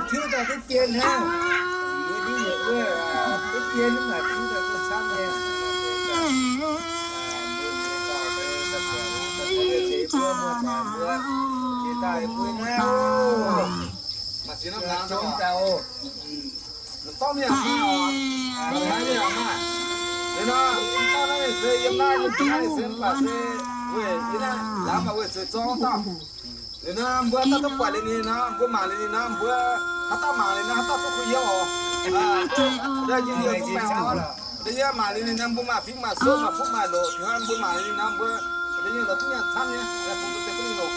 Tiuv daaih duqv dien hnangv. Mbuo hiuv yietc wuov, duqv dien mv baac tiuv daaih duqv camv nyei. Mbuo muoz-doic mbuo, jiex daaih mbuo naaiv oc. Maaih ziex norm hnaangx daaih oc. Dorv mingh aqv maah oc. Maaih hnaangx mingh aqv maah. Liuz nor, mv dauh naaiv se yiem naaiv, yiem naaiv se mv baac se weic yie naaiv laangz maaih weic zuqc zorng dauh. Liuz nor mbuo dauh duqv buatc liuz ninh nor, mbuo mangc liuz ninh nor, mbuo haaix dauh mangc liuz nor, haaix dauh duqv kuh yiem oc. Ndau yie mangc liuz ninh nor, mbuo maaih fingx maaih soux, maaih fuqv maaih loc, mbuo mangc liuz ninh nor, mbuo ndau yie lorz duqv nyanc camv nyei, fungx duqv deix duqv ninh loc.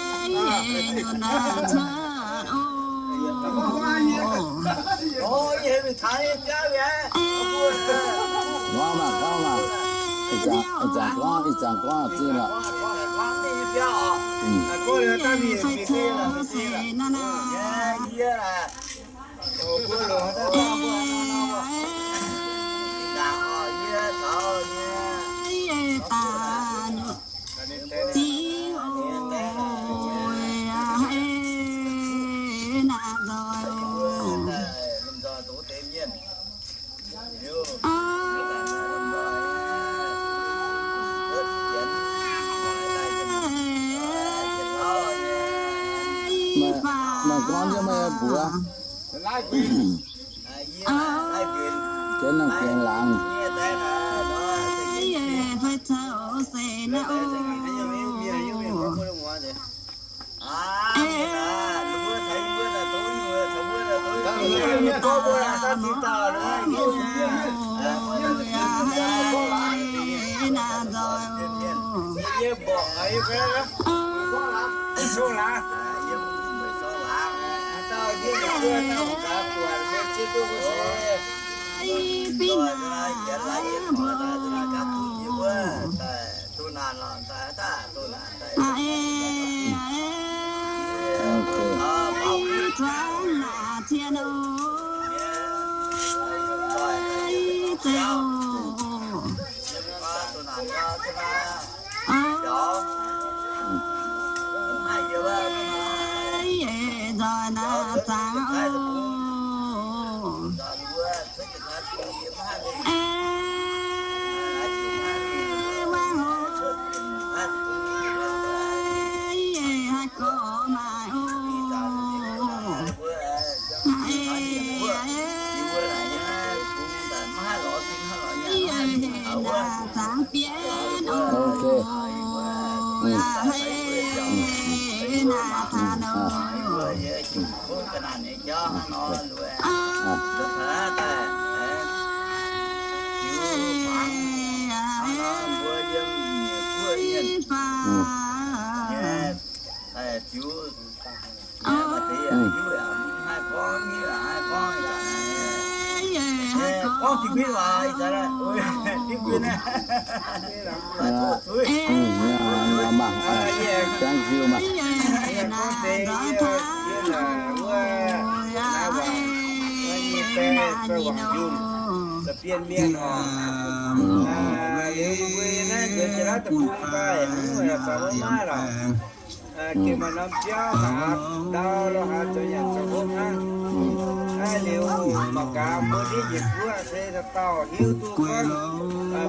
Gorngv maah, gorngv maah. Ih zanc, ih zanc gorngv, ih zanc gorngv zinh lorqc. Maaih gorngv nyei, meih mbuox. Jienv nangh gengh laangz. Ok. Thank you maah. Bienh mienh oc. Liuz mbuo naaiv nzuonx jiex naaiv deic-bung daaih, mv baac maiv maaih lorqc. Gengh maaih norm biauv maaih haaix ndau lorqc, haaix zoux nyanc zoux hopv hnangv. Naaiv liuz mangc gaax mbuo ndiev njiec guoqv se dauh dauh hiuv duqv gorngv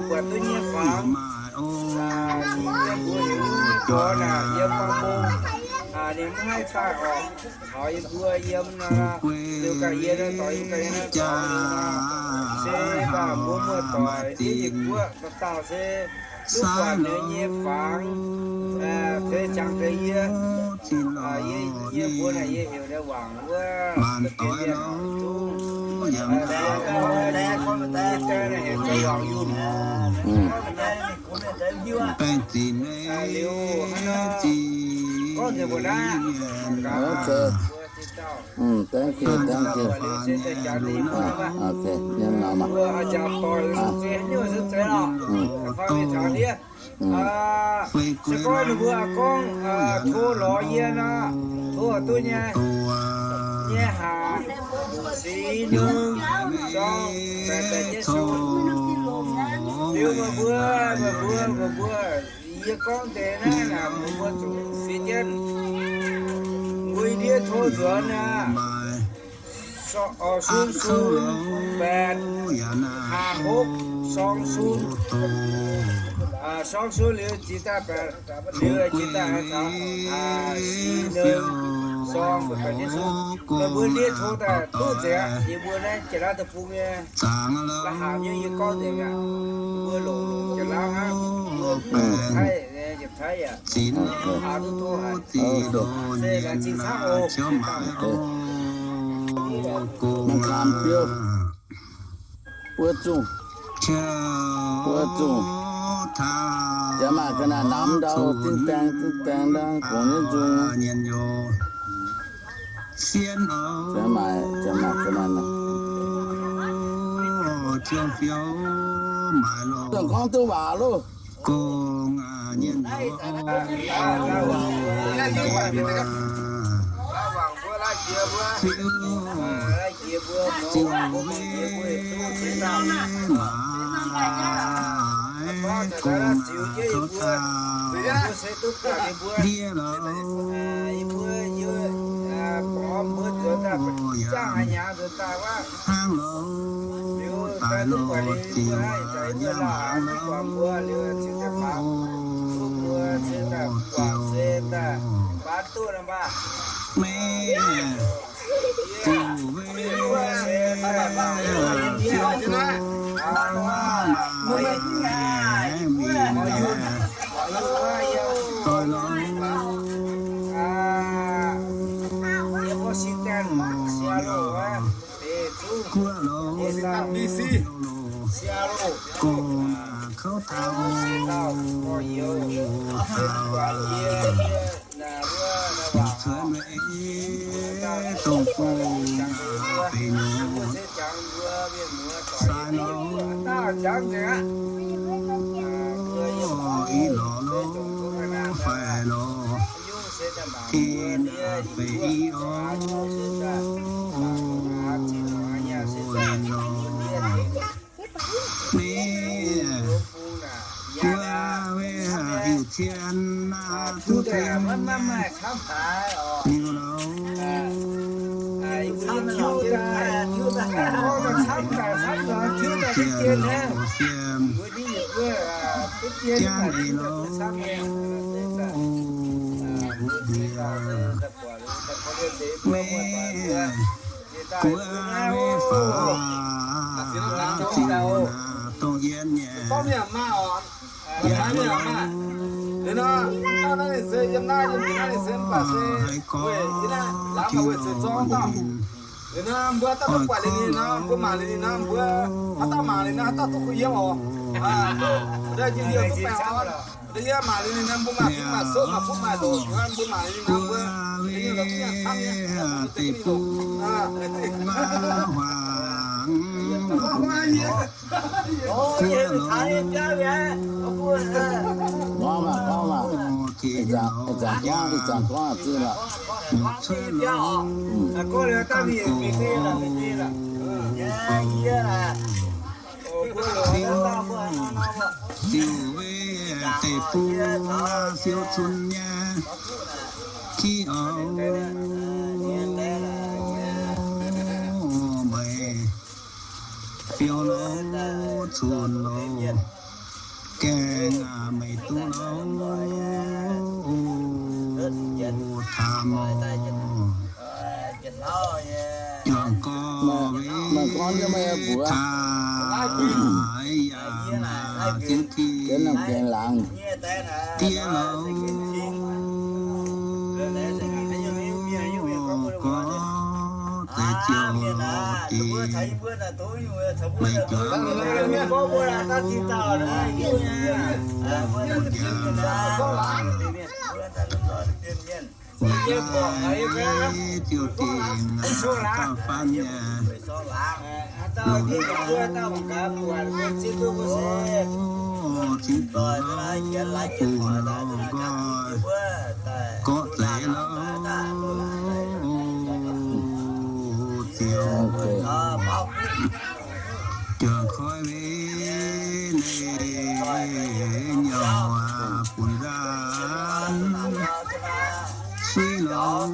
buatc duqv nyei fangx. Mbuo heuc nyei gorx naaic yiem bang mong, ninh mv haih daaih oc. Taux yie mbuo yiem nor, liuz ganh yie nor, doix yie ganh yie nor, se mbuo muoz-doic ndiev njiec guoqv dauh dauh se duqv buatc ninh nyei fangx, se jangx deix yie. Yie, yie mbuo naaic yie heuc ninh wangc wuov, za'gengh mienh zungv, yie naaic heuc zoux wangc yunh. Liuz hnangv nor, gorngv nzengc mbuo naaiv, mbuo se dauh, thank you, thank you. Mbuo jangx doic se nyungc se zeiz lorqc, fai mingh taux ndiev. Se gorngv ninh mbuo gorngv tov lorz yie nor, tov duqv nyei, nyei haac, six nul, song, baeqc baeqc nyei song. Liuz meih mbuo, meih mbuo, meih mbuo, yie gorngv deix naaiv naaic meih mbuo zuqc fiev jienv. Mbuo ndiev tov nzuonx aqv. Song, song, song, แปด ห้า หก สอง ศูนย์ สอง ศูนย์ liuz jiex daaih แปด liuz jiex daaih six หนึ่ง สอง แปด ศูนย์ meih mbuo ndiev tov daaih duqv nzengc aqv. Yie mbuo naaiv Janx-Laauv deic-bung nyei la'haux nyei yie gorngv nzengc aqv. Mbuo longc Janx-Laauv hnangv, mbuo Taiv, Taiv yaac la'haux duqv tov haic. Se laengz zingh camv oc. Mv kang biouv. Buov zungh. Buov zungh. Janx maaih ga'naaiv namx ndau, zinh daeng zinh daeng ndaang gongx nyei nzung. Janx maaih, janx maaih ga'naaiv namx. Zungh gorngv duqv waac loh. Hnangv loz daaih loz ziux nyanc hnangv loz ziux. Meiv ziux weic ziux zong maaih mingh doic loz. Guoqv loz, guoqv loz, gong kouv taux, taux cuotv meiv dongh gong beic nyungc. Sai loz, i lorz loz, fai loz, i naaic fei i oc. Meiv guoqv weic hiuv cien duqv tengx liuz loz. Jangx eix loz, mbuo ndie meiv guoqv weic faaux ziux naaic dongh yiem nyei. Liuz nor, haaix gorngv jiu ninh. Liuz nor, mbuo haaix dauh duqv buatc liuz ninh nor, mbuo mangc liuz ninh nor, mbuo haaix dauh mangc liuz nor, haaix dauh duqv kuh yiem oc. Yie mangc liuz ninh nor, mbuo maaih fingx maaih soqv maaih fuqv maaih loc, mbuo mangc liuz ninh nor, mbuo deic-bung huaangx. Gorngv maah, gorngv maah. Ih zanc gorngv, ih zanc gorngv zinh lorqc. Cuotv loz, gong ziux weic deic-bung siou cun nyei, ti oc, meih biouv loz, cun loz, gaengh meih duqv loz, tamh oc. Juangc gorx weic taaix yaac naaic ziouc ti diev loz, gorx deix ziouc loz deix. Meih juangc mbuo jaax, mbuo jaax ziouc dingc dauh faan nyei. Loz-hnoi, cingx dongh loz, bungx loz nqoi, gorqv zeix loz, ziouc juangc koi weic leiz nyouh bun nzaanx suiv loz.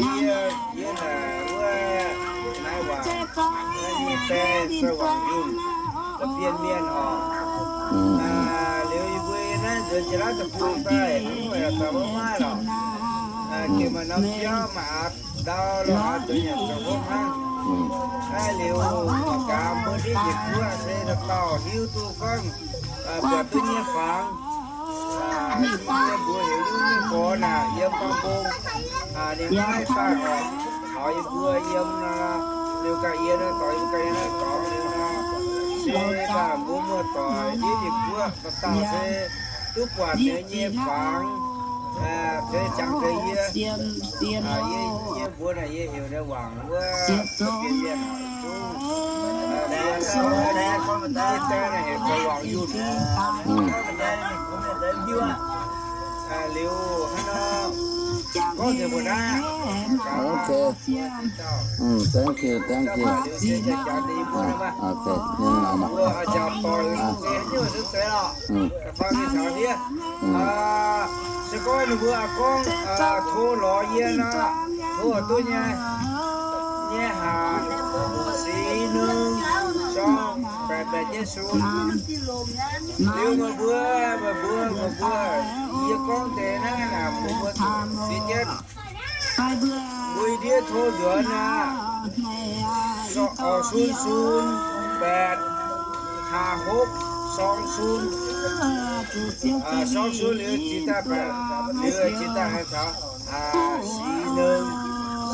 yie, yie naaic wuov naaiv waac, naaiv nyei die se Waangc Yunh, da'bienh mienh oc. Liuz yie mbuo yie naaiv nzuonx jiex naaiv deic-bung daaih, mv baac daaih maiv maaih lorqc. Gengh maaih norm biauv maaih aqc ndau lorqc, aqc zoux nyanc zoux hopv hnangv. Naaiv liuz mangc gaax mbuo ndiev yietc guoqv se dauh dauh hiuv duqv gorngv buatc duqv nyei fangx. Yie mbuo heuc Liuv Nyungc Gorx naaic yiem Bang Mbong, ninh maiv daaih oc. Taux yie mbuo yiem nor, liuz ganh yie nor dorngx, yie ganh yie nor dorngx liuz nor, se daaih mbuo muoz-doic ndiev yietc guoqv dauh dauh se duqv buatc ninh nyei fangx, se jangx deix yie. Yie, yie mbuo naaic yie heuc ninh Waangc wuov, da'bienh mienh zungv, yie daaih naaic heuc zoux Waangc Yunh. Liuz hnangv nor, gorngv nzengc mbuo naaiv. Okay. Thank you, thank you. Okay, mbuo njaaux doic, se gorngv ninh mbuo gorngv tov lorz yie nor, tov duqv nyei, nyei haic, six nul song baeqc baeqc jienv sun. Liuz meih mbuo, meih mbuo, meih mbuo, yie gorngv deix naaiv naaic, meih mbuo zuqc fiev jienv. Mbuo ndiev tov nzuonx aqv, sun sun baeqc, haaix hopv, sorng sun, sorng sun liuz jiex daaih baeqc, liuz jiex daaih haaix caux, six nul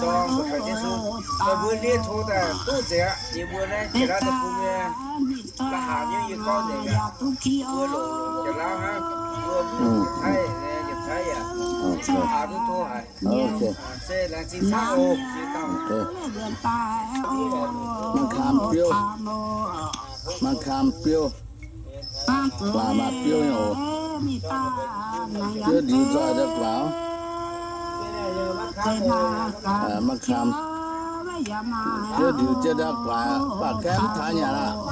song baeqc baeqc jienv sun. Meih mbuo ndiev tov daaih duqv nzengc aqv. Yie mbuo naaiv jiex naaiv deic-bung nyei, la'haaix nyungc yie gorngv nzengc aqv. Mbuo longc jiex lauv hnangv, mbuo yietc Taiv, yietc Taiv yaac haaix duqv tov haic. Se laengz zingh camv oc. Maiv kaam biouv, maiv kaam biouv, guaax maaih biouv nyei oc. Biouv ndiux nzoih daaih guaax, maiv kaam. Biouv ndiux jienv daaih guaax, baac gaeqv mv taux nyanc aqv.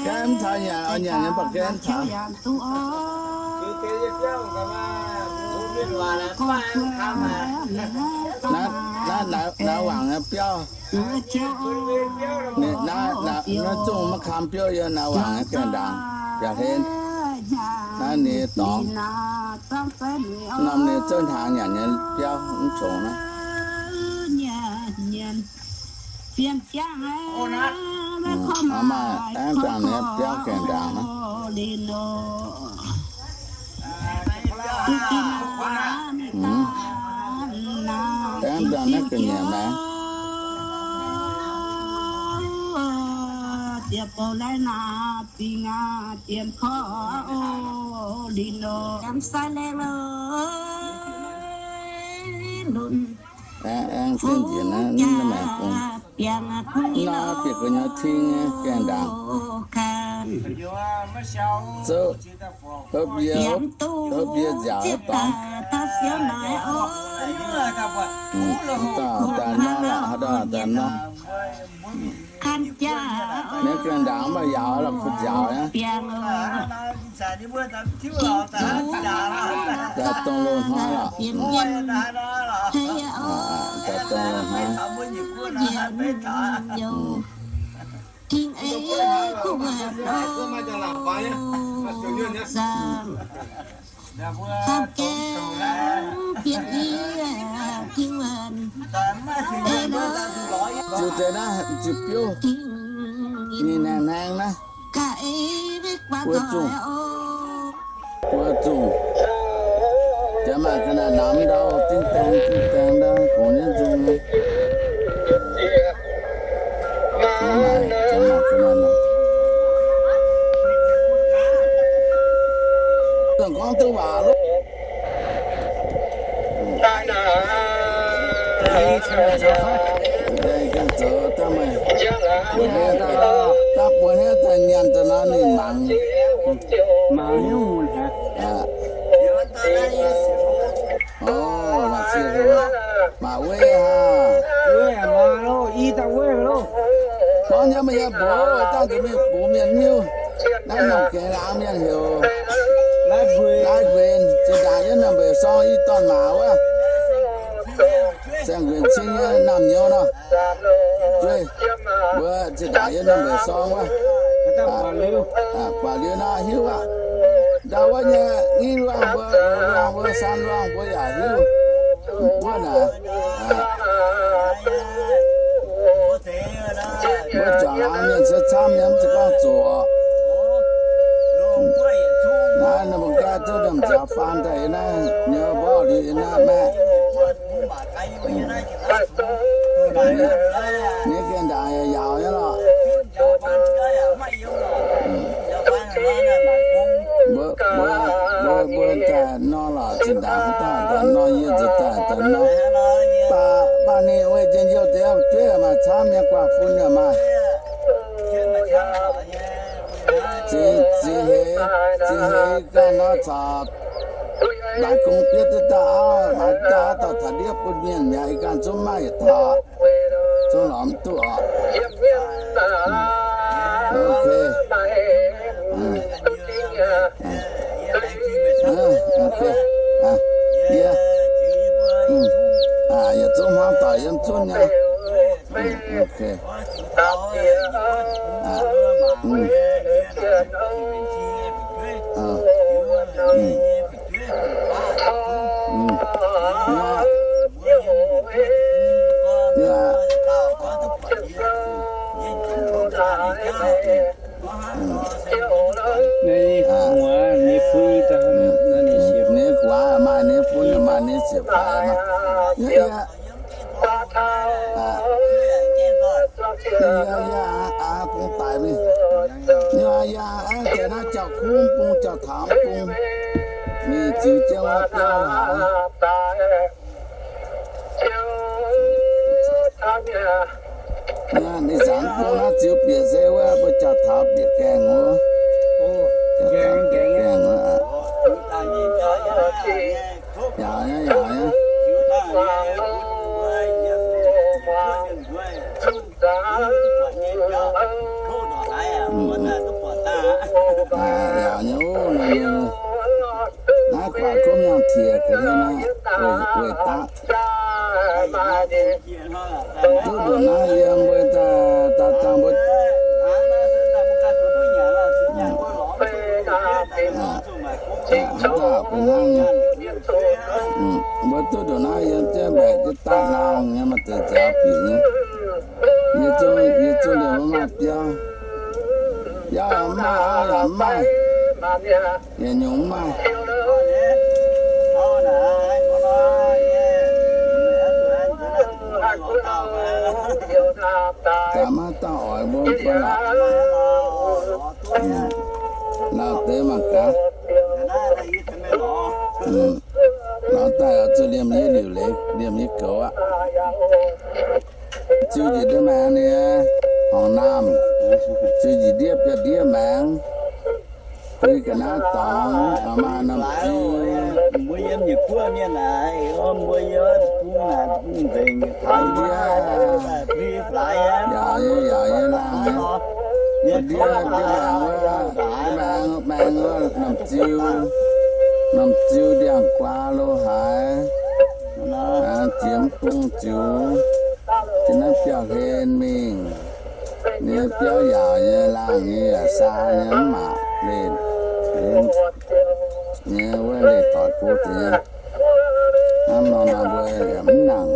Gaeqv mv taux nyanc, oix nyanc nyei baac gaeqv mv taux. Naaiv, naaiv, naaiv waangc nyei biauv. Naaiv, naaiv zungh maiv kaam biouv yiem naaiv waangc nyei gaengh ndaangc, biauv-hlen. Naaiv ninh dorngx. Norm ninh zouv hnaangx nyanc nyei biauv mv congx naaiv. Maaih aengx dangh nyei biauv gaengh ndaangc naaiv. Aengx dangh naaiv ga'nyiec maengx. Aengx, aengx zinh njiec naaiv, naaiv maengx bung. Naaiv bieqc gu'nyuoz ting nyei gaengh ndaangc. Zouv hopv yie, hopv yie nziaauc dorngx. Dauh daaih nor lorqc, haaix dauh daaih nor. Mienh gaengh ndaangc mv baac yaauc lorqc, kuv nziaauc aqv. Daaih dongh loz-hnoi lorqc. Daaih dongh loz-hnoi. Camv gaengh bieqc yie jiu wuonh, ei nor, ziux deix naaiv ziux biouv, ninh hnaangx hnaangx naaiv, mbuo zungh, mbuo zungh, jaax maaih ga'naaiv namx ndau, dingh daeng dingh daeng ndau, gongx jienv nzung. Jaax maaih, jaax maaih ga'naaiv namx. Dongh gorngv duqv waac loh. Daaih buatc hnyouv daaih nyanc daaih nor ninh mangc. Mangc nyungc haic. Maaih weiv haa? Gorngv nyei meih nyei mbuox, dangh nzuonx mingh bungx mienh hiuv. Naaiv norm gaengh laangz mienh heuc Lai Nquenc, zinh ndaangc yiem Naamh Mbeix Sorng i dorn-maac wuov. Saeng Nquenc cing nyei naamh nyouz nor. Zueih, mbuo zinh ndaangc yiem Naamh Mbeix Sorng wuov. Buatc liuz nor hiuv aqv. Ndau wuov nyei i luangh mbuo, loz luangh mbuo, saan luangh mbuo yaac hiuv. Mbuo naaic, mbuo juangc laangz mienh se camv nyei, mv zeiz gorngv zoqc. Naaiv ninh mbuo ganh duqv ndomh nziaaux faan daaih yiem naaiv, nyouz mborqv liuz yiem naaiv maeqv. Ninh gengh ndaangc yaac yaauc nyei lorqc. Mbuo, mbuo, mbuo, mbuo daaih nor lorqc, zinh ndaangc daaih, daaih nor, yie nzunc daaih, daaih nor. Baac, baac ninh weih njien-youh deix fu'jueiv maaih camv nyei, guaav fun yaac maaih. Ziex, ziex hleix, ziex hleix ganh nor caux maaiz gong bietv duqv daaih auv, maaiz daaih auv dorh taux ndiev bun mienh mi'aqv, ih ganh zungv maaih yietc dauh. Zungv lorz mv duqv oc. Ok. Yie, yietc zungv hmuangv doic yiem zunv nyei. Ok. Ninh guaax maaih ninh fun, maaih ninh sieqv faix. Yie, yie, aa, bung daic mingh. Yie, yie, aengx deix naaiv jauv-kuv bung, jauv-taux bung, mingh ziux jienv wuov biauv haaix. Ninh zanc bung naaiv ziux bieqc se wuov mbuo jauv-taux bieqc gaengh wuov. Jauv-taux bieqc gaengh wuov. Yaac nyei, yaac nyei. Yaac nyei, naaiv guaax gomv yangh tiex ga'hlen aqv, weih daqv. Duqv ndongc naaiv yiem mbuo daaih dangh mbuo haaix dauh bun hnangv nyei. Mbuo duqv ndongc naaiv yiem jienv mbaeqc jienv daaih laangh nyei, maaih deix nziaaux bieqc nyei. Yie zungv, yie zungv liemh maiv maaih biauv. Biauv yaac mv maaih, auv yaac mv maaih, yietc nyungc mv maaih. Daaih maiv dauh oix mbuo mv bun lorqc. Lauh deix mangc gaax. Lauh daaih oix zuqc liemh yie liuc leiz, liemh yie goux aqv. Ziux njiec ndiev maengx nyei, horngc naamh. Ziux njiec ndiev biauv ndiev maengx. Bun ga'naaiv dorngx, maaih norm ziux. Mbuo yiem yietc buov mienh naaic, mbuo yiem bung naaic, bung nzengc, yaac yie, yaac yie laangh nyei. Ndiev, ndiev maengx wuov, ndiev maengx, maengx wuov norm ziux, norm ziux ndiangx-guaax lo haaix, jiex mv bung ziux, jiex naaiv biauv hlen mingh. Ninh biauv yaauc nyei, laangh nyei, yaac saa nyei, mv maac lenh. nyei wuov leiz-doic go deix nyei. Hnangv nor nor mbuo yaac mv nangc,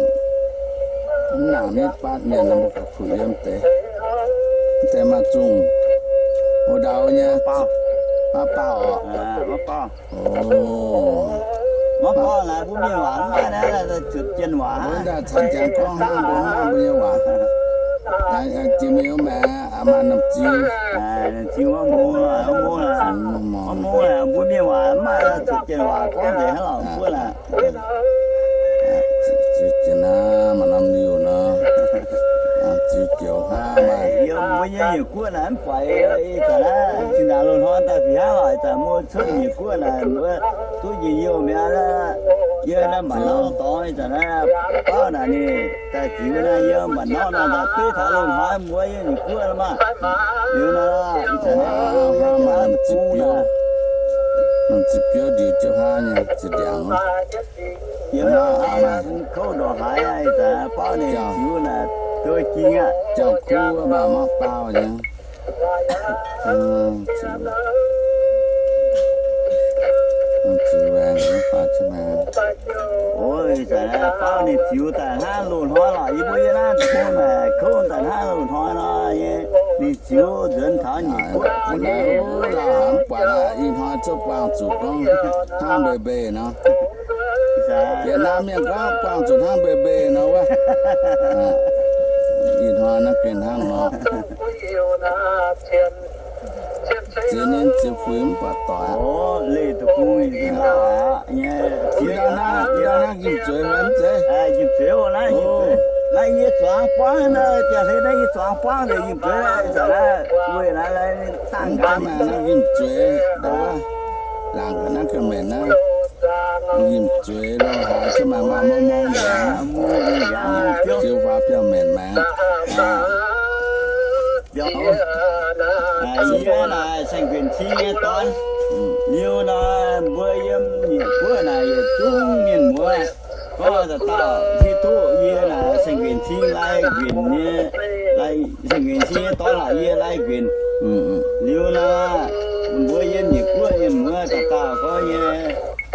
mv nangc nitv batv mienh nor mbuo gauh kuh yiem deix. Mv deix maaih zungh wuov ndau nyei, maiv baaux oc. Maiv baaux laaix mbuo mienh waac mv maaih naaiv, zuotc jienh waac. Mbuo daaih caux janx gorngv hnangv mbuo mv maaih mbuo nyei waac. Jiex mingh wuov maengx maaih norm ziu. Ziu mv mong, mv mong, mbuo mienh waac mv maaih zuotc jienh waac gorngv nzengc hnangv lorqc mbuo laaix. Ziu jiex naaiv maaih norm liuh nor, ziu joux hnangv maaih. Yiem mbuo nyei yietc guoqv naaic mv buatc, ih zanc naaiv zinh ndaangc loz-hnoi daaih fih hnangv lorqc, ih zanc mbuo cuotv yietc guoqv naaic mbuo duqv njien-youh mi'aqv. Yie naaiv mba'hnoi dorngx ih zanc naaiv bauv naaic ninh daaih ziux naaiv yiem mba'hnoi naaic daaih beiv taux loz-hnoi mbuo yiem yietc guoqv maah. Liuz naaiv ih zanc naaiv bung naaic, ziux biouv ndiux jienv hnangv nyei, ziux ndiangx. Yiem naaiv kouv ndongc haaix ih zanc bauv ninh ziux naaic duqv jing aqv. Jauv-kuv mv baac maiv baaux nyei. Ziux, ziux waengx mv baac, o, ih zanc naaiv bauv ninh ziux daaih hnangv loz-hnoi lorqc. Yie mbuo yiem naaiv deic-bung naaic kouv daaih hnangv loz-hnoi nor, ninh ziux nzuonx taux nyic guoqv. Lauh haic mv buatc aqv. Ih hnoi zungv buangh zuqc gorngv hnangv mbeix mbeix nor. Yietc naaiv mienh gorngv buangh zuqc hnangv mbeix mbeix nor wuov. Ih hnoi naaiv gengh hnangv nor. Ziex ninh ziux fuix mv buatc doic. Leih deic-bung lauh aqv nyei. Ih ndau naaiv, ih ndau naaiv njimv zueiz fai mv zeiz? Njimv zueiz oc, naaiv njimv zueiz. Naaiv yie zuangx buangv naaiv, dieh hlei naaiv yie zuangx buangv nzengc njimv zueiz. Ih zanc naaiv weih naaiv lai dangh gaax. Njimv zueiz, laangc ga'naaiv ga'maeqc naaiv. Njimv zueiz lo haaix jienv maaih maaih mong mong mbiaangx. Ziux faaux biauv-maengc maengx. Yie naaic saeng-guenx cing nyei dorn. Liuz nor mbuo yiem nyic guoqv naaic yietc zungv mienh muoz gorngv dauh dauh hiuv duqv yie naaic saeng-guenx cing lai nquenc nyei, saeng-guenx cing nyei dorn lorqc yie lai nquenc. Liuz nor mbuo yiem nyic guoqv mienh muoz dauh dauh gorngv nyei,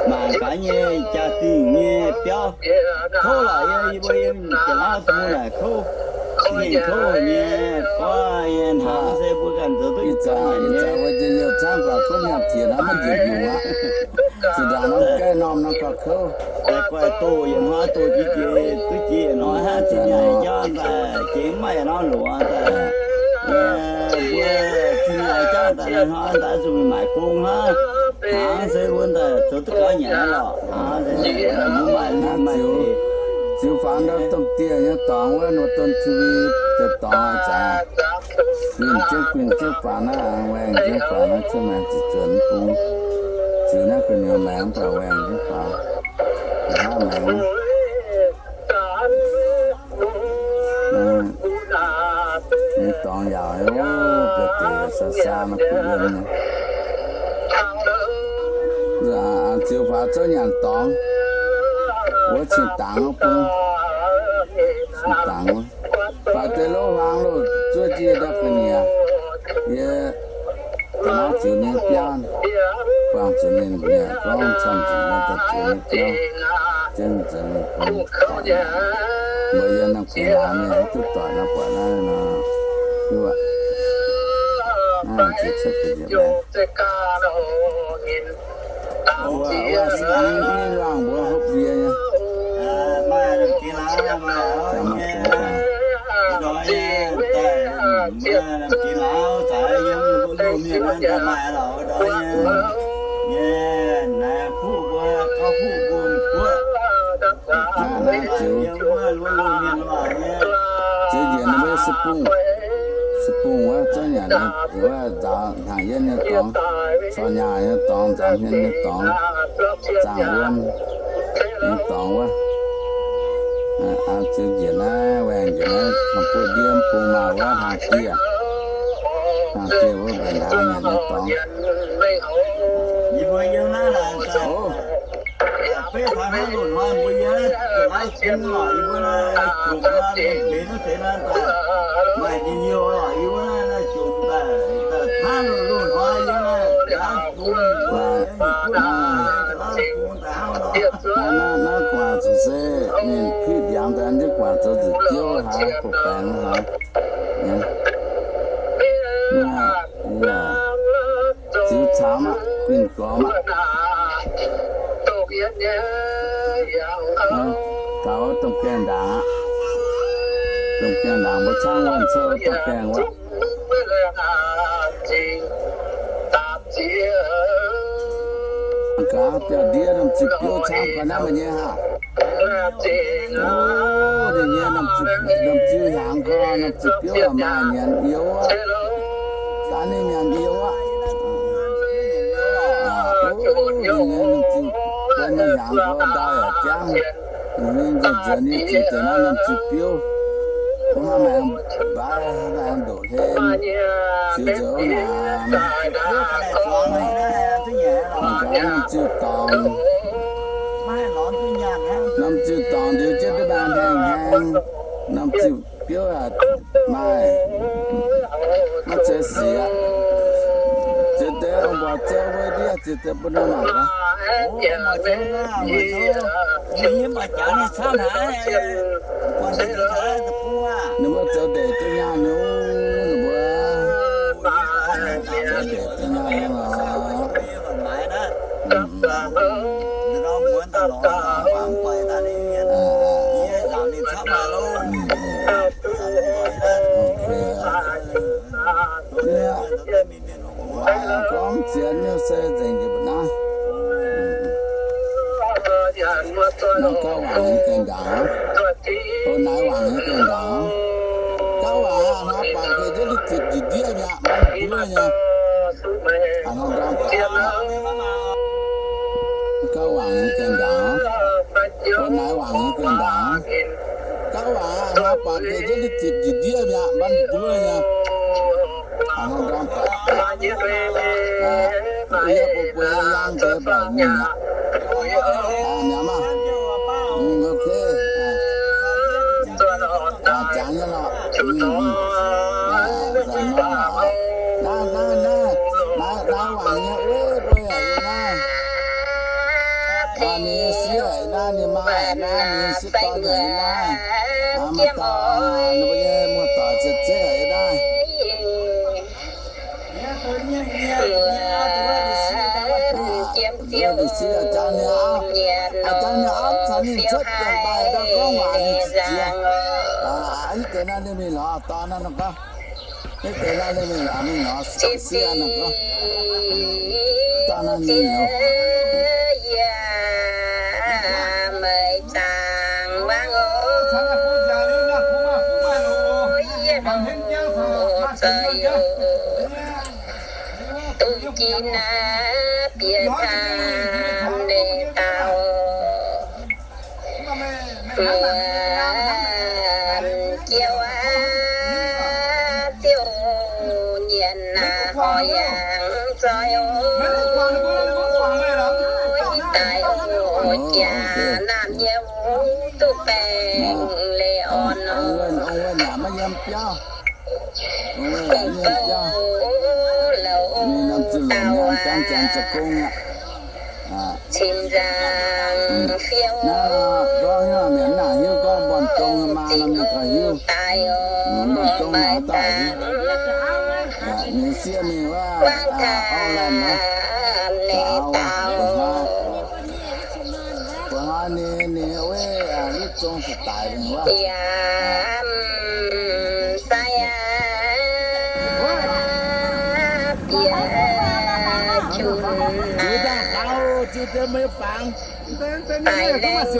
mangc gaax nyei jaa-dingh nyei biauv. Kouv lorqc yie, yie mbuo yiem Janx-Lauv Zung naaic kouv, mingh kouv nyei, gorngv nyei hnangv se mbuo ganh zoux duqv ih zanc, ih zanc wuov njien-youh camv baac kouv nyanc jiex nor maiv njiec mbiungc aqv. Zinh ndaangc norm gaeqv norm nor gauh kouv. Daaih guaih doh yietc hnoi doh jiex jiex duqv jiex yietc hnoi hnangv, zinh nyaanh jauv daaih jiex mv maaih yietc norm loz daaih. Mbuo zinh nyaanh jauv daaih hnoi daaih zuqc maaic gong hnangv. Hnangv se mbuo daaih zoux duqv gauh nyanc lorqc. Hnangv se mbuo maaih, maaih ziux faaux ndau domh dieh nyei dorngx wuov, nor domh TV deix dorngx ih zanc. Guinh jienv guinh jienv faaux naaiv, waengh jienv faaux naaiv, cuotv maengx ziqc zuonx bung. Ziux naaiv gu'nyuoz maengx mv baac waengh jienv faaux. Nqa'haav maengx nyei dorngx yaauc, biauv-deic saa saa nor kuh yiem nyei. Ziux faaux zouv nyanc dorngx wuov cing dangx wuov bung, cing dangx wuov. Baac deix lov hlang loh zuov jiex ndau ga'nyiec, yie da'naaiv ziux nyei biauv, buangh zuqc ninh nyei gorngv camv zuqc nyei daaih ziux nyei biauv, jienv nzuonx ninh bung doic. Mbuo yiem norm gu'nguaaz mienh haaix duqv doic nor buatc naaiv nor, hiuv aqv. Naaiv ziux cuotv ga'nyiec maengx. Wuov, wuov, wuov, mbuo hopv ndie nyei. Maaih lamh jiex lauz, maaih lamh jiex lauz, maaih lamh jiex lauz, zaaix yiem mbuo loz-mienh naaiv daaih maaih lorqc, ndortv nyei. Nyei, naaiv fuqv mbuo, gauh fuqv mbuo guoqv. Naaiv ziux, ziux njiec ninh mbuo se bung, se bung wuov zouv nyanc nyei, wuov nzaaux hnaangx yienv nyei dorngx, corc nyaah nyei dorngx, nzaaux hmien nyei dorngx, zaangc wuom nyei dorngx wuov. Ziux njiec naaiv, waengh njiec naaiv, kangx buo ndie bung maaih wuov hnaangx dieh, hnaangx dieh wuov mbaeqc hnaangx nyanc nyei dorngx. Yie mbuo yiem naaiv laaix, o, beiv taux hnangv loz-hnoi mbuo yiem naaiv, jomc naaiv, mienh benx naaiv deix naaiv daaih, maaih njien-youh lorqc, yie mbuo naaiv jomc daaih, daaih hnangv loz-hnoi yiem naaiv, yaac bung, yiem yietc buonv naaiv. Naaiv, naaiv guangc zuqc se ninh kuiv ndiangx daaih, ninh guangc zoux nzuqc diuv haic, bouh baengx haic. Ziux camv aqv, guinh gormx aqv. Taux domh gaengh ndaangc aqv. Domh gaengh ndaangc mbuo camv wuov, cuotv domh gaengh wuov. Gaax biauv-ndiev norm ziuh biouv camv ga'naaiv maaih nyei haic. O, ninh nyei norm ziuh, norm ziuh hiaangx ga'naaiv, norm ziuh biouv maaih nyanc youz aqv. Ga'naaiv ninh nyanc youz aqv. O, ninh nyei norm ziuh, norm hiaangx ga'naaiv ndau yaac jangv. Nzunc nzunc nyei ziux deix naaiv norm ziuh biouv. Mv hnangv maaih mbaaiv, hnangv maaih ndoqc hlen. Ziux nzunc naaic, mangc gaax norm ziuh dorngx. Norm ziuh dorngx ndiux jienv duqv maaih haengh haengh. Norm ziuh biouv maaih, maiv zeiz sic aqv. Ziux deix ong-mbuox zouv wuov ndiev ziux deix bun norm mangc gaax. Ninh mbuo zoux ndeic duqv nyaanh nyei, ninh mbuo zoux ndeic duqv nyaanh nyei lorqc. Waac gorngv ziex nyei se nzengc jiex mbu'naaiv. Naaiv gauv wangc nyei gaengh ndaangc. O, naaiv wangc nyei gaengh ndaangc. Gauv wangc aqv, hnangv baac geh jienv duqv zitc njiec ndiev mi'aqv, maiv mbuov nyei. Hnangv ndorm gauv wangc nyei gaengh ndaangc. O, naaiv wangc nyei gaengh ndaangc. Gauv wangc aqv, hnangv baac geh jienv duqv zitc njiec ndiev mi'aqv, maiv mbuov nyei. Hnangv ndorm gauv. Yie bun buo yang deix baeqc mingh aqv. Mi'aqv maah. Ok. Jangx nyei lorqc. Naaiv, naaiv, naaiv, naaiv wangc nyei wuov, mbuo yaac yiem naaiv. Ninh sieqv naaiv, ninh maa naaiv, ninh sieqv dorn yaac yiem naaiv. Maaih dauh ninh mbuo nyei muoz-doic ziex zeiv yaac yiem naaiv. Ninh sieqv jangx ninh auv, jangx ninh auv caux ninh cuotv daaih mbaih daaih gorngv waac ninh ziex. Ih deix naaiv ninh mingh lorz dorn naaiv nor gorngv. Ih deix naaiv ninh mingh lorz, mingh lorz sieqv naaiv gorngv. Dorn naaiv ninh lorz. Meih zaangc wangv o, yie longc zoih youz, dongh jiex naaiv bieqc camv leiz dauh. Muonz jouv aav, ziouc nyanc naaiv horc yangh zoih o, daaih o jaax naamh nyei o, duqv baengh leiz orn nor. Gong-bou louc dauh aac, cin-nzaangc fiou, daaih o, maaih dangh guangc taav leiz dauh. Yaac mv sai aav, bieqc jun aav, daaih laengz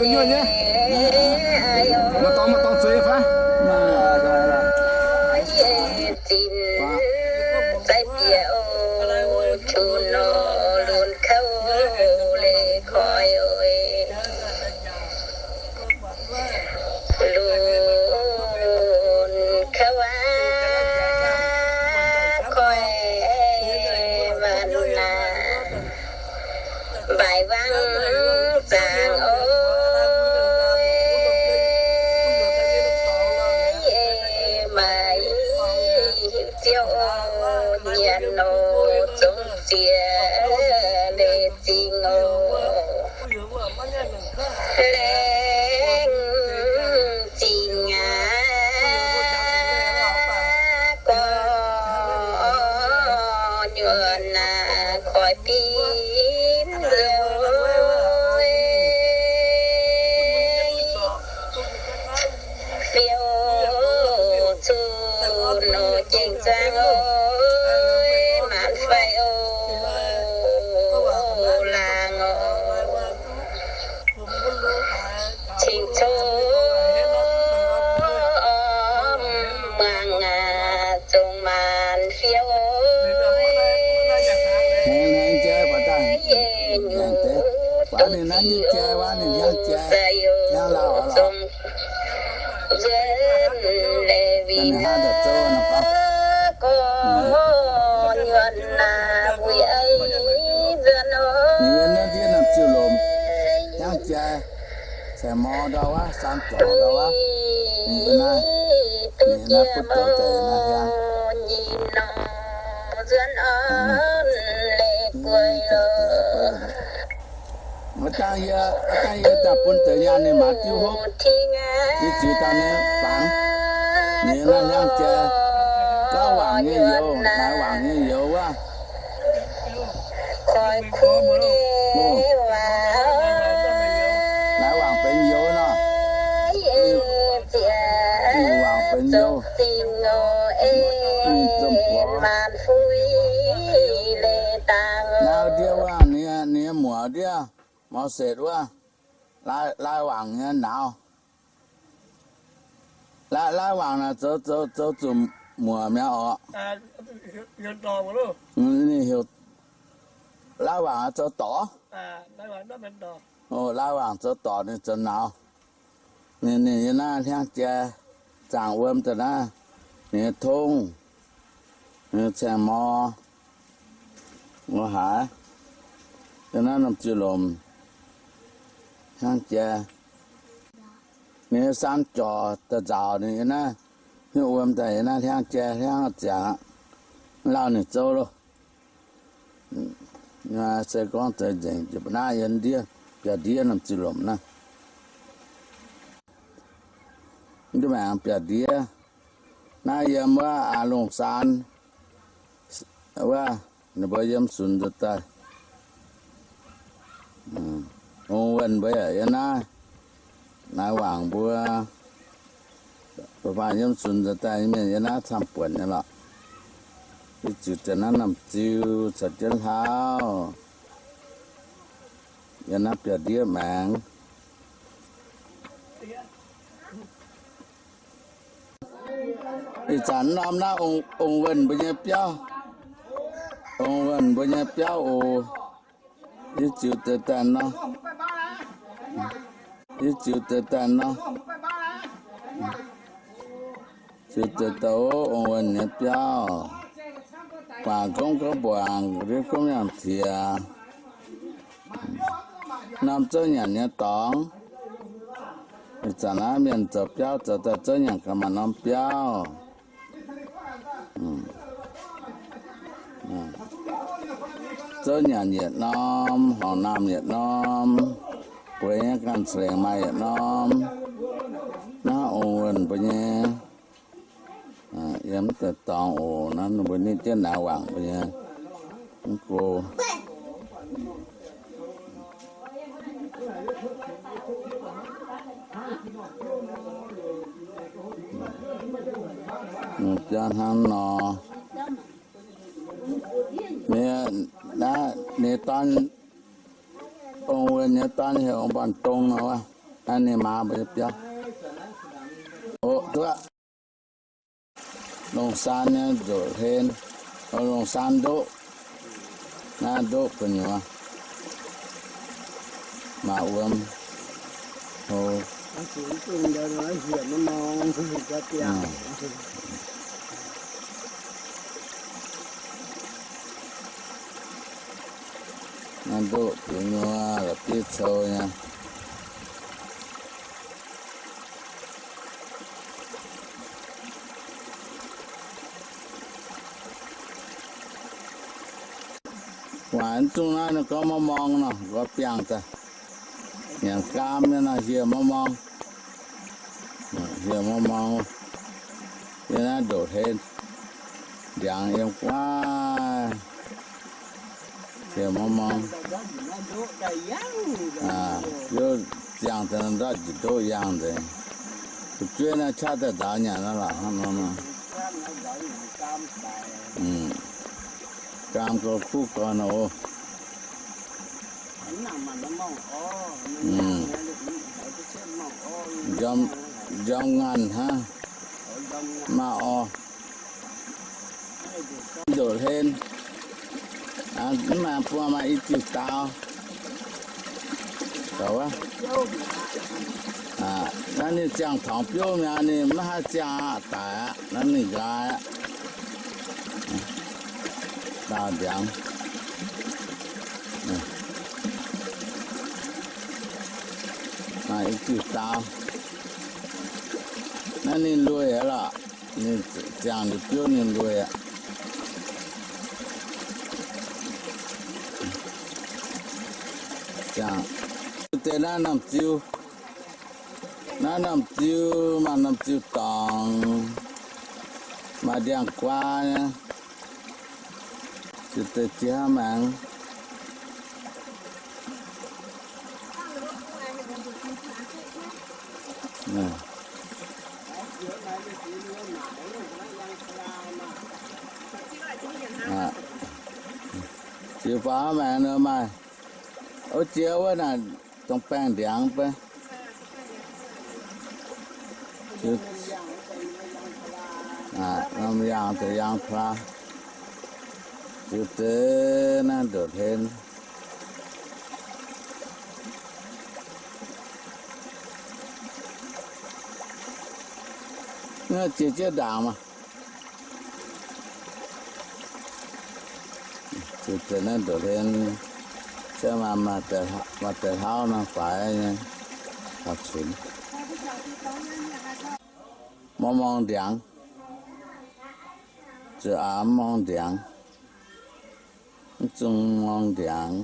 nyei, zinh zaiv bieqc o, jun nor lunx kouv leiz koi oc. Lunx kouv aav, koi waanc naaic, mbaih wangv zaangc oc. Maaih ziouv nyanc nor zungv ziex leiz zingh oc. Ninh naaiv nyei jai wuov, ninh hiaangx jai, hiaangx lauh oc lorqc. Ninh hnangv daaih zouv nor gorngv, ninh yiem naaiv ndiev norm ziuh lomc hiaangx jai, caengx mor ndau wuov, saan zorc ndau wuov, ninh yiem naaiv, ninh yiem naaiv butv douz daaih yiem naaiv hiaangx. Aav dangh yie, aav dangh yie daaih bun deix nyaanh ninh maaiz diuv hopv, yie ziux dangh nyei fangx. Ninh yiem naaiv hiaangx jai, gauv wangc nyei youz, naaiv wangc nyei youz wuov. Naaiv wangc benx youz nor. Ninh wangc benx youz. Ninh zomc guoqv. Naaiv ndiev wuov, ninh nyei muoc ndiev, mor setc wuov, lai, lai wangc nyei nauz. Lai, lai wangc naaic zoux, zoux, zoux zuqc muoc mi'aqv oc. Ninh heuc lai wangc zoux dorc. Lai wangc zoux dorc ninh zoux nauz. Ninh, ninh yiem naaiv hiaangx jai, zaangc wuom daaih naaiv, ninh nyei tongv, ninh nyei caengx mor, mor haaix, yiem naaiv norm ziuh lomc hiaangx jai. Ninh nyei saan jorc daaih nzaaux ninh yiem naaiv, hiuv wuom daaih yiem naaiv hiaangx jai hiaangx ziangx aqv. Lauh ninh zouv loh. Se gorngv zeix nzengc jiex mbuo naaiv yiem ndiev, biauv-ndiev norm ziuh lomc naaiv. Mv maengx biauv-ndiev. Naaiv yiem wuov Longc Saan wuov, ninh mbuo yiem sunx nzuonx daaih. Ong Wuonh mbuo yaac yiem naaiv. Naaiv wangc mbuo, mbuo faanh yiem sunx nzuonx daaih nyei mienh yiem naaiv camv-buonc nyei lorqc. Ih ziux deix naaiv norm ziu caux jienv hlauv, yiem naaiv biauv-ndiev maengx. Ih zanc norm naaiv Ong Wuonh mbuo nyei biauv, Ong Wuonh mbuo nyei biauv oc. Yie ziux deix daaih nor, yie ziux deix daaih nor, ziux deix daaih ov, Ong Wuonh nyei biauv, guangc gomv gorngv mbuangc, ndiev gomv yangh tiex, norm zouv nyanc nyei dorngx. Ih zanc naaiv mienh zoux biauv zoux daaih zouv nyanc gaax maaih norm biauv. Zouv nyanc yietc norm, horngc naamh yietc norm, bueix nyei ganh caengx maaih yietc norm. Naaiv Ong Wuonh mbuo nyei, yiem deix dorngx oc. Naaiv ninh mbuo ninh jienv naaiv wangc mbuo nyei mv go. Biauv hnangv nor. Ninh, naaiv ninh dorn, Ong Wuonh nyei dorn heuc Ong Mbaanh Dong nor wuov. Naaiv ninh maa mbuo nyei biauv. Oc, duqv. Longc Saan nyei ndoqc hlen, Longc Saan ndoqv, naaiv ndoqv gu'nyuoz, maaih wuom hlo. Naaiv ndoqv gu'nyuoz la'bieiv cou nyei. Waaic mv zungv naaiv ninh gorngv morng morng nor, nqoi biangh daaih. Nyanc gaam nyei nor, hieh morng morng. Hieh morng morng. Yiem naaiv ndoqc hlen, ndiangx yiem guaav. Hieh morng morng. Ziangh daaih ndortv njiec ndoqv yangh nzengc. Fu'jueiv naaiv qaqv daaih nzaaux nyanc naaiv lorqc hnangv nor. Gaam gauh kuv gauh nor oc. Njorm nganh hnangv, maaih orv. Ndoqc hlen, mv maaih buangh maaih i diuh daaux. Naaiv ninh ziangh tongx biouv mi'aqv, ninh maiv haih ziangh aqv, daic aqv. Naaiv ninh nqaai aqv. Daauh ndiangx. Naaiv i diuh daauh. Naaiv ninh lueic aqv lorqc. Ninh ziangh liuz biouv ninh lueic aqv. Ziangh. Deix naaiv norm ziu. Naaiv norm ziu, maaih norm ziu dorngx, maaih ndiangx-guaa nyei. Ziu deix ziex hnangv maengx. Ziu faaux hnangv maengx nor maaih. Ov, ziex wuov naaic, dongh baengh ndiangx beiv. Norm yangh deix yangh plaa. Ziu deix naaiv ndoqc hlen. Naaiv ziex jienv ndaangc maah. Ziu deix naaiv ndoqc hlen, se maaih, maaih deix hlauv nor faix nyei, faaux cunx. Morng morng ndiangx. Zuqc aav morng ndiangx. Mv zungh morng ndiangx.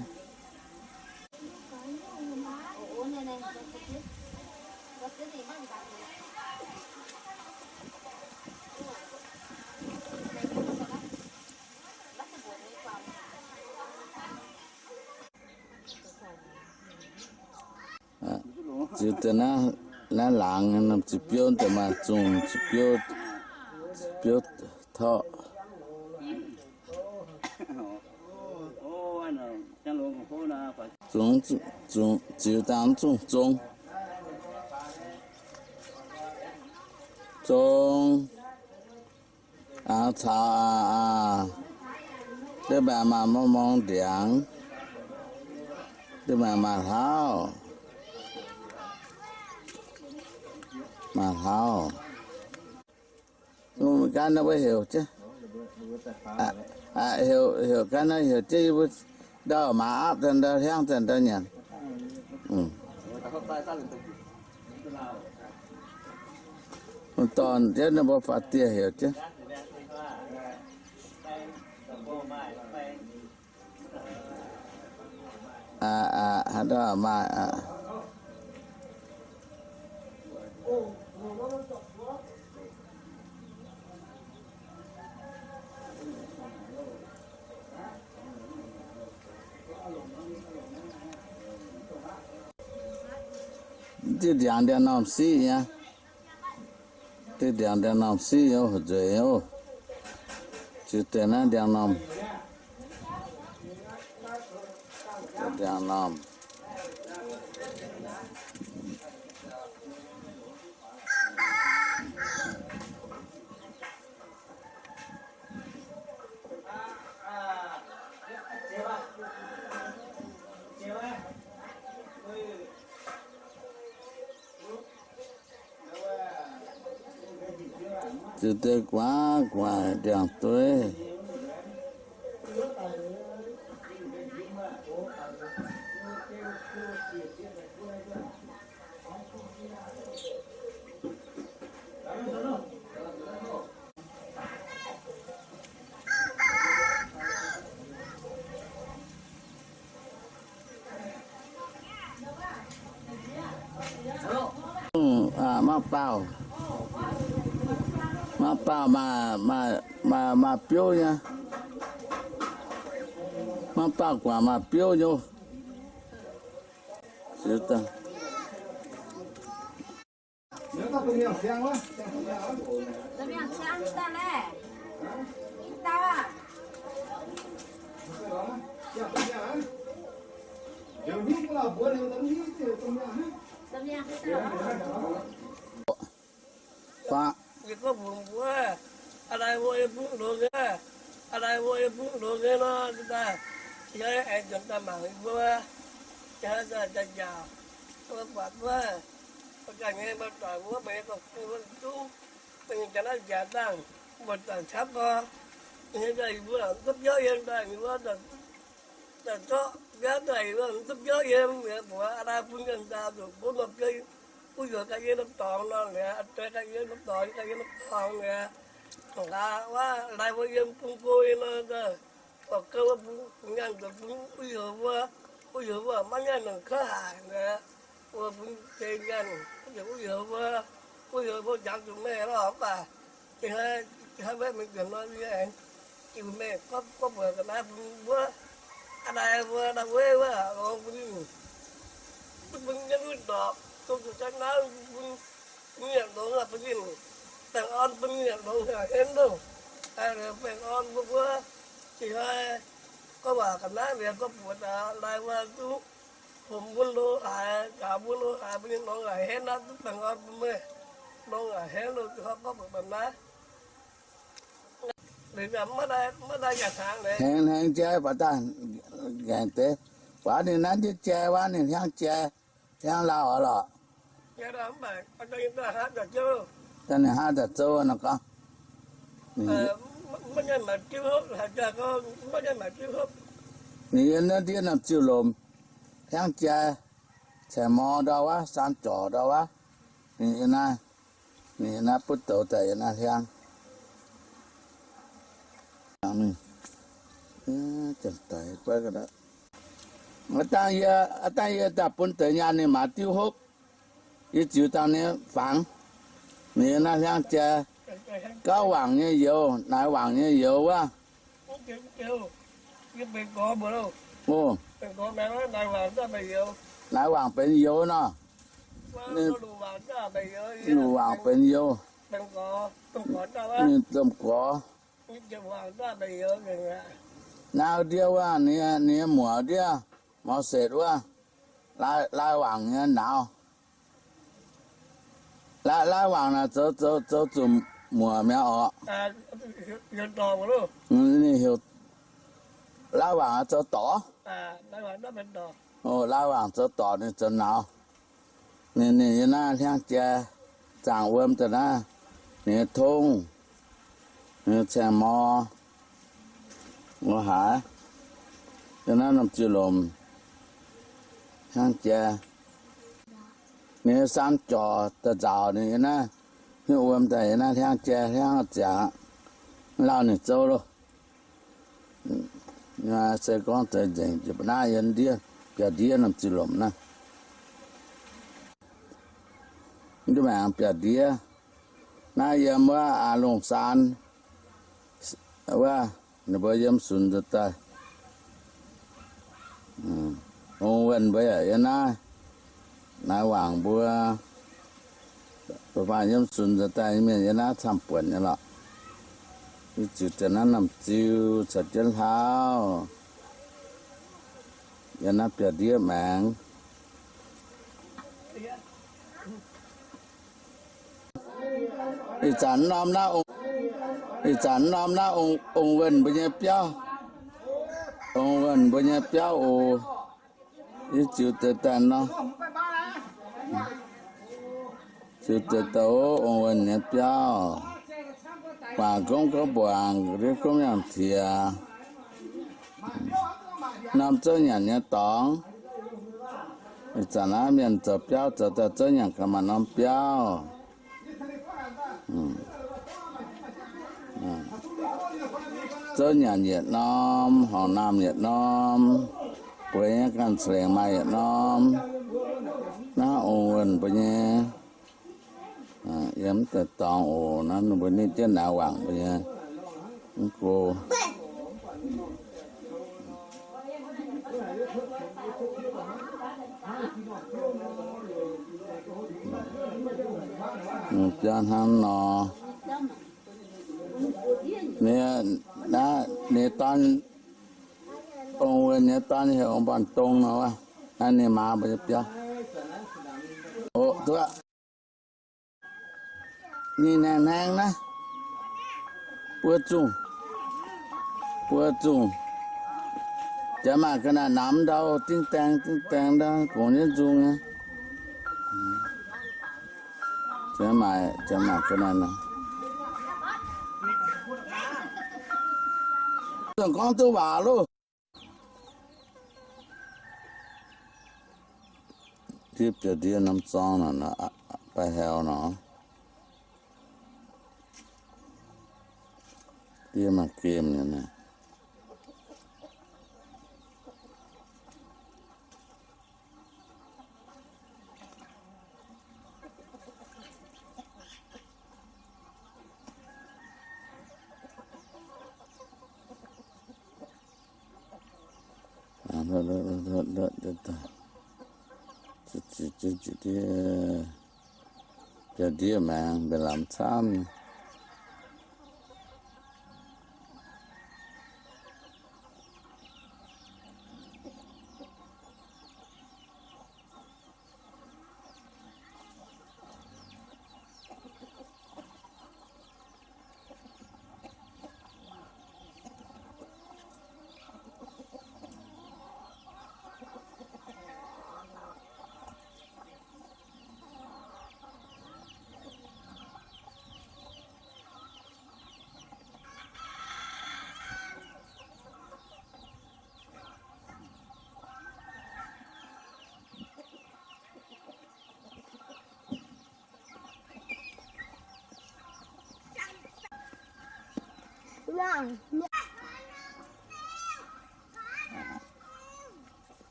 Ziux deix naaiv laangz, norm ziux biouv deix maaih zungh ziux biouv, ziux biouv torqv. Zungh, zungh, ziux dangh zungh zong. Zong. Aa, caux aa, aa, deix maengc maaih morng morng ndiangx, deix maengc maaih hlauv, maaih hlauv. Ganh naaiv mbuo heuc jienv, heuc, heuc ganh naaiv heuc jienv yie mbuo ndau maaz aapv daaih ndau hiaangv daaih ndau nyanc. Mv dorn jienv ninh mbuo faaux dieh heuc jienv. Aa, aa, haaix dauh maaih aa. Diuh ndiangx ndiangx-normh siqv nyei. Diuh ndiangx ndiangx-normh siqv nyei, haic nzueic nyei. Ziux deix naaiv ndiangx-normh. Ndiangx-normh. Ziux deix guaax guaax ndiangx-dueiv. Mangc baauh, mangc baauh maaih, maaih, maaih biouv nyei. Mangc baauh guangc maaih biouv nyei. Yie gorngv mbuox mbuo, aa, lai mbuo yie mbuo longx nyei, aa, lai mbuo yie mbuo longx nyei nor, daaih, yie aengx nzuonx daaih mangc yie mbuo, yie daaih njaaux. Mbuo buatc wuov, mbuo ganh nyei mbuo doic wuov, mbuo nyei dorh gu wuov zungv, mbuo nyei jaax naaiv nziaauc dangh, mbuo doic camv gorx. Mbuo nyei daaih yie mbuo zungv biauv yiem daaih, yie mbuo daaih zorqv biauv daaih, yie mbuo zungv biauv yiem, mbuo a'daaih bun yiem daaih zuqc bun norm biauv, uv youz ganh yiem norm dorngx nor, a'daaih ganh yiem norm dorngx, ganh yiem norm dorngx mi'aqv. Nqa'haav wuov lai mbuo yiem bun go nyei nor, gorx gouv wuov bun, bun nyaanh zoux bun uv youz mbuo, uv youz mbuo maiv nyaanh longc kouv haic mi'aqv. Mbuo bun ceix nyaanh, uv youz mbuo, uv youz mbuo jangx zuqc meih lorh mv baac, hnangv mbuo mingh nzuonx nor, yie aengx jiu meih gorngv, gorngv mbuox ga'naaiv bun wuov, a'daaih mbuo daaih weiv wuov, longx bun ninh, bun bun jienv wuov ndorpc, dongh zuqc jaax naaiv bun, bun ninh longx bun ninh, baengh orn bun ninh longx haaix henv loh. Baengh orn mbuo wuov, ih hnoi gorngv waac ga'naaiv liuz gorngv mbuox daaih lai wuov duqv, hopc mbuo lo haaix, njaaux mbuo lo haaix, bun ninh longx haaix henv naaiv duqv baengh orn bun meih, longx haaix henv loh, ih hnoi gorngv mbuox ga'naaiv. Hnangv, hnangv jai baac daaih ngaengc deix. Buatc ninh naaiv ndiev jai wuov, ninh hnyangx jai, hnyangx lauh oc lorqc. Daaih ninh hnangv daaih zouv nor gorngv. Ninh yiem naaiv ndiev norm ziuh lomc, hnyangx jai, cingx mor ndau wuov, saan jorc ndau wuov. Ninh yiem naaiv, ninh yiem naaiv butv douz daaih yiem naaiv hnyangx. Aav dangh yie, aav dangh yie daaih bun deix nyaanh ninh maaiz diuv hopv. Yie ziux dangh ninh fangx. Ninh yiem naaiv hnyangx jai. Gauv wangc nyei youz, naaic wangc nyei youz wuov. Naaic wangc benx youz nor. Luqc wangc benx youz. Ninh domh gorx. Naaiv ndiev wuov, ninh nyei muoc ndiev, mor setc wuov, lai wangc nyei nauz. Lai wangc naaic zoux, zoux, zoux zuqc muoc mi'aqv orqc. Ninh heuc lai wangc zoux dorc. Lai wangc zoux dorc, ninh zoux nauz. Ninh, ninh yiem naaiv hnyangx jai, zaangc wuom daaih naaiv, ninh nyei tongv, ninh nyei caeng mor, lo haaix, yiem naaiv norm ziuh lomc, hnyangx jai. Ninh nyei saan jorc daaih nzauc ninh yiem naaiv, hiuv wuom daaih yiem naaiv hnyangx jai, hnyangx ziangx, lauh ninh zouv loh. Se gorngv zeiz nzengc, jiex ba'naaiv yiem ndiev, biauv-ndiev norm ziuh lomc naaiv. Mv duqv maengx biauv-ndiev. Naaiv yiem wuov Longh Saan wuov, ninh mbuo yiem sunx nzuonx daaih. Ong Wuonh mbuo yaac yiem naaiv. Naaiv wangc mbuo, mbuo faanh yiem sunx nzuonx daaih nyei mienh yiem naaiv camv-buonc nyei lorqc. Yie ziux deix naaiv norm ziu caux jienv hlauv, yiem naaiv biauv-ndiev maengx. Ih zanc norm naaiv, ih zanc norm naaiv Ong Wuonh mbuo nyei biauv, Ong Wuonh mbuo nyei biauv oc. Yie ziux deix daaih nor, ziux deix daaih Ong Wuonh nyei biauv, guangc gomv gomv mbuangc, ndiev gomv yangh tiex, norm zouv nyanc nyei dorngx. Ih zanc naaiv mienh zoux biauv zoux daaih zouv nyanc gaax maaih norm biauv. Zouv nyanc yietc norm, horngc naamh yietc norm, bueix nyei ganh ca'lengc maaih yietc norm. Naaiv Ong Wuonh mbuo nyei, yiem deix dorngx oc. Naaiv ninh mbuo nitv jienv naaiv wangc mbuo nyei mv go. Biauv hnangv nor. Ninh, ninh dorn, Ong Wuonh nyei dorn heuc Ong Banh Dong nor wuov. Naaiv ninh maa mbuo nyei biauv. Oc, duqv. Ninh hnaengx hnaengx naaiv, buo zungh, buo zungh. Jaax maaih ga'naaiv namx ndau dingh daeng dingh daeng ndau, gongx jienv nzung nyei. Janx maaih, janx maaih ga'naaiv nor. Zungv gorngv duqv waac loh. Ndiev biauv-ndiev norm zorng nor, baav heuc nor. Ndiev maaih gemh nyei naaiv. Biauv-ndiev maengx mbenc lamz camv nyei.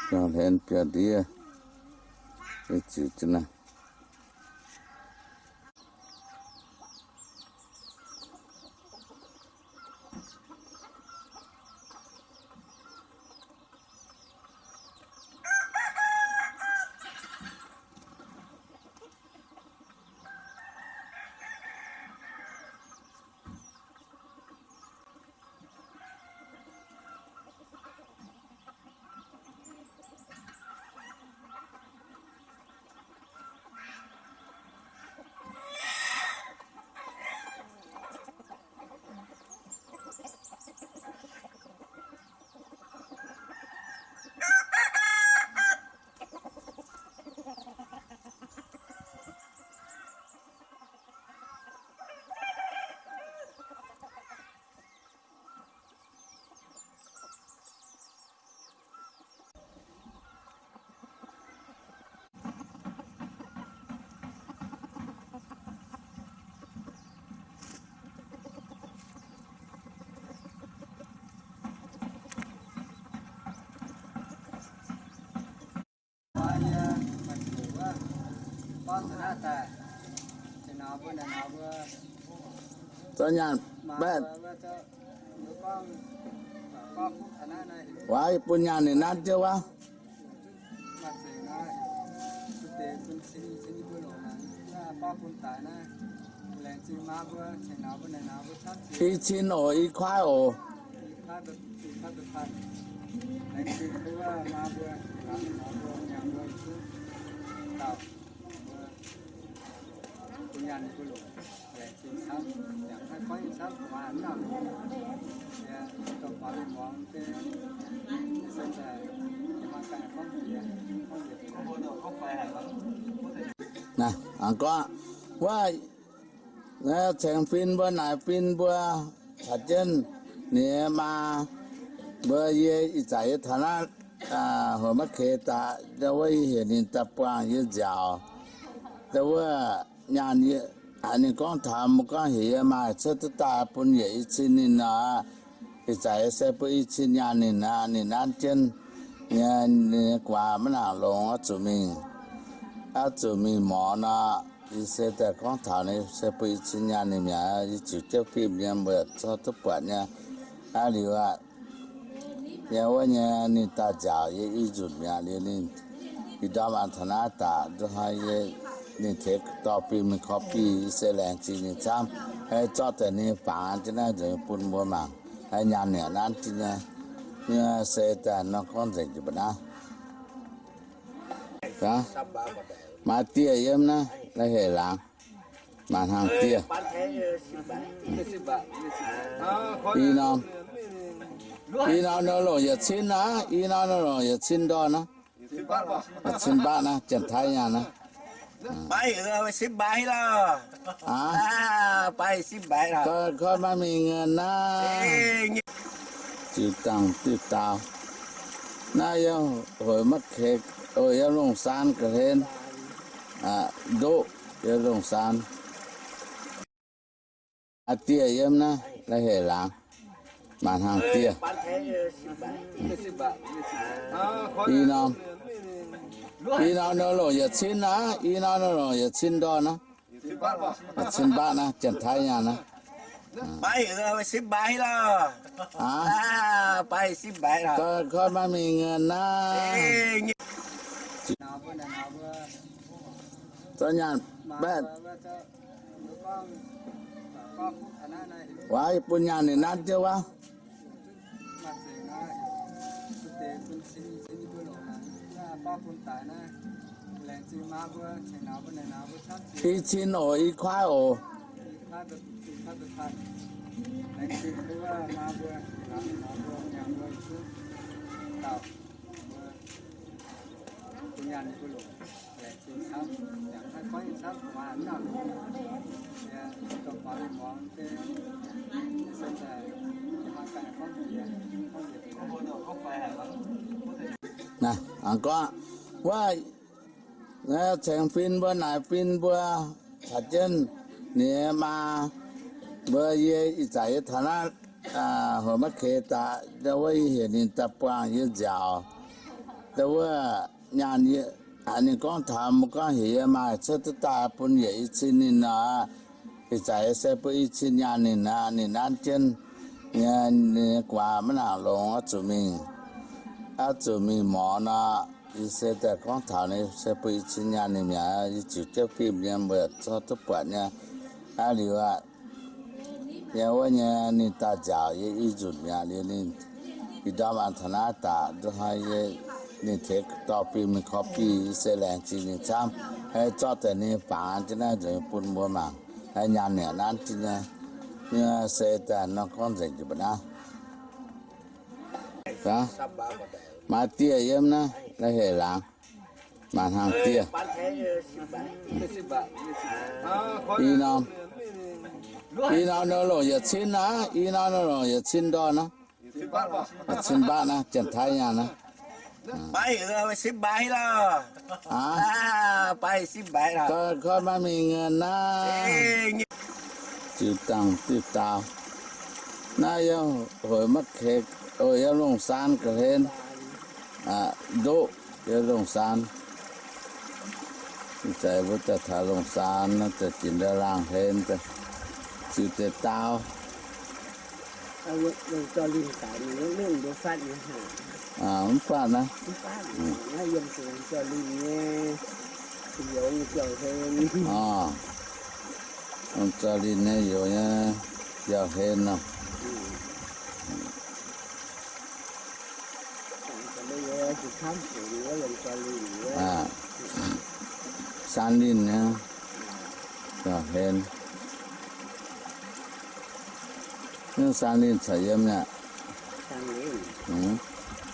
Biauv-hlen biauv-ndiev, ziux jienv naaiv. Zorqv nyaanh mbaeqv. Waac bun nyaanh ninh nanv jienv wuov. I cin oc, i kuaaiv oc. Naaiv, aengx gorngv, wuov, ceng fin mbuo, naaic fin mbuo, caux jienv ninh maa mbuo, yie ih zanc yie taux naaiv, hoc maiv keix daaih, wuov yie heuc ninh daaih buangh yie nziaauc. Wuov nyaanh yie, ninh gorngv taux mbuo gorngv heuc yie maaih cuotv duqv daaih bun yietc i cin ninh nor. Ih zanc yie se bun i cin nyaanh ninh aqv. Ninh nanv jienv nyei, ninh nyei gu'nguaaz maiv nangc longx, oix zuqc mingh, oix zuqc mingh morz nor. Yie se daaih gorngv taux ninh se bun i cin nyaanh ninh mi'aqv. Yie ziux jienv fim nyei, mbuo corc duqv buatc nyei. Aqv liuz aqv, yie wuov nyei ninh daaih nziaauc yie i nzunc mi'aqv. Liuz ninh ih ndorm aengx taux naaiv daaih, hnoi yie ninh tengx dorh fim mingh korv fim, yie se laengz zingh ninh camv. Zorqv daaih ninh fangx jienv naaiv nzengc bun mbuo mangc. Nyaanh ninh nanv jienv nyei, yie se daaih nor gorngv nzengc jiex mbuo naaiv. Maaih dieh yiem naaiv, la'heic laangz. Maaih hnangv dieh. I norm, i norm nor longc yietc cin aqv. I norm nor longc yietc cin ndorn aqv. Yietc cin mbatv naaiv, Janx-Taiv nyaanh naaiv. Baav sipv mbaix lorh. Aa, baav sipv mbaix lorh. Koi, koi maiv mingh ngen naaiv. Ziux dangh diuh dau. Naaiv yiem Hueix Maiv Keix, yiem Longc Saan ga'hlen. Ndoqv yiem Longc Saan. Maaih dieh yiem naaiv, la'heic laangz. Maaih hnaangx dieh. I norm, i norm nor longc yietc cin aqv. I norm nor longc yietc cin ndorn aqv. Yietc cin mbatv naaiv, Janx-Taiv nyaanh naaiv. Aa, koi maiv mingh ngen naaiv. Zorqv nyaanh baeqv. Waac bun nyaanh ninh nanv jienv wuov. I cin oc, i kuaaiv oc. Naaiv, aengx gorngv, wuov, ceng fin mbuo, naaic fin mbuo, caux jienv ninh maa mbuo, yie ih zanc yie taux naaiv Hueix Maiv Keix daaih, wuov yie heuc ninh daaih buangh yie nziaauc. Wuov nyaanh, ninh gorngv taux mbuo gorngv heuc yie maaih cuotv duqv daaih bun yietc i cin ninh nor. Ih zanc yie se bun i cin nyaanh ninh aqv. Ninh nanv jienv, ninh guaax maiv nangc longx, oix zuqc mingh, oix zuqc mingh morz nor. Yie se daaih gorngv taux ninh se bun i cin nyaanh ninh mi'aqv. Yie ziux jienv fim nyei, mbuo zorqv duqv buatc nyei. Aqv liuz aqv, yie wuov nyei ninh daaih nziaauc yie i nzunc mi'aqv. Liuz ninh ih ndorm taux naaiv daaih, ninh tengx dorh fim mingh korv fim, yie se laengz zingh ninh camv. Zorqv daaih ninh fangx jienv naaiv nzuonx bun mbuo mangc. Nyaanh ninh nanv jienv nyei, se daaih nor gorngv nzengc jiex mbuo naaiv. Maaih dieh yiem naaiv, la'heic laangz. Maaih hnaangx dieh. I norm, i norm nor longc yietc cin aqv. I norm nor longc yietc cin ndorn aqv. Yietc cin mbatv naaiv, Janx-Taiv nyaanh naaiv. Koi maiv mingh ngen naaiv. Ziux dangh diuh dau. Naaiv yiem Hueix Maiv Keix, yiem Longc Saan ga'hlen. Ndoqv yiem Longc Saan. Ih zanc mbuo daaih taux Longc Saan, daaih ginx ndau laangh hlen, ziux deix dau. Mv faatv naaiv. Longc Zaux Linh nyei youz nyei biauv-hlen nor. Saan Linh nyei biauv-hlen. Naaiv Saan Linh caux yiem mi'aqv.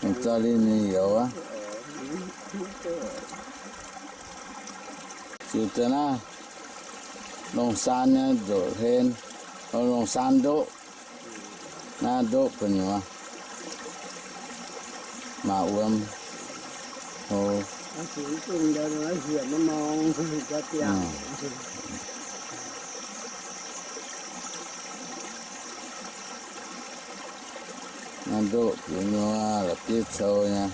Longc Zaux Linh nyei youz aqv. Ziux deix naaiv Longc Saan nyei ndoqv hlen, Longc Saan ndoqv. Naaiv ndoqv gu'nyuoz maaih wuom hlo. Naaiv ndoqv gu'nyuoz la'bieiv cou nyei.